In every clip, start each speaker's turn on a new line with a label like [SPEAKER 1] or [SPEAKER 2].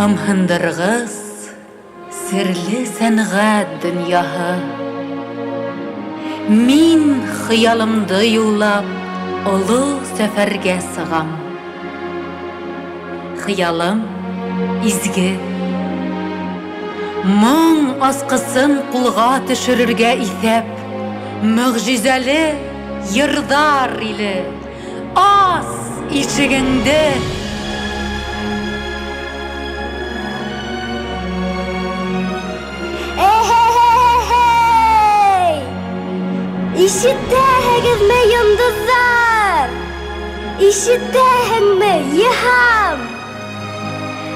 [SPEAKER 1] Ымһындыргыс серле сәнгать дөньяһы. Мин хыялымды юллап олы сәфәргә сыгам. Хыялым изге. Моң аскысын кулга төшерергә исәп, Мөгъҗизәле йырдар иле, ас ишегеңде!
[SPEAKER 2] Әһә-һә-һәй! Ишетәһегезме, йондызлар? Ишетәһеңме, Йыһам?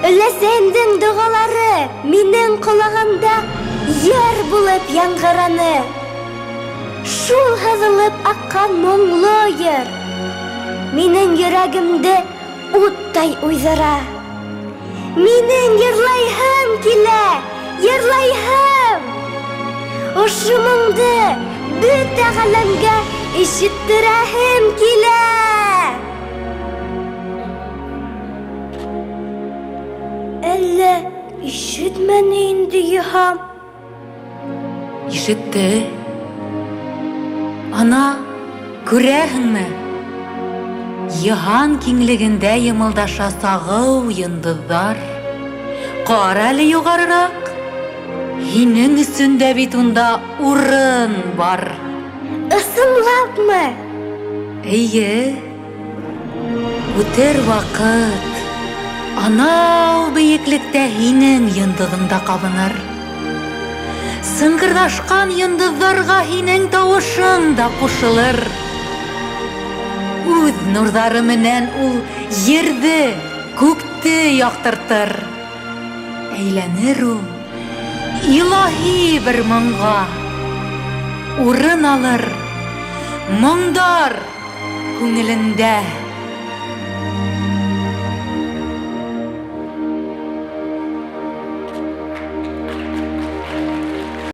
[SPEAKER 2] Өләсәмнең догалары минең колагымда йыр булып яңгыраны. Шул һызылып аккан моңлы йыр минең йөрәгемде уттай уйдыра. Минең йырлайһым килә, йырлайһым! Ошо моңды бөтә галәмгә ишеттерәһем килә! Әллә ишетмәне инде Йыһам?
[SPEAKER 1] Ишетте. Ана, күрәһеңме? Йыһан киңлегендә йымылдаша сагыу йондызлар. Кара әле югарырак. Һинең өчен дә бит унда урын бар.
[SPEAKER 2] Ысынлапмы?
[SPEAKER 1] Әйе. Үтер вакыт, анау биеклектә һинең йондызың да кабыныр. Сыңгырдашкан йондызларга һинең тавышың да кушылыр. Үз нурлары менән ул ерде, күкте яктыртыр. Әйләнер ул илаһи бер моңга. Урын алыр моңдар күңелендә.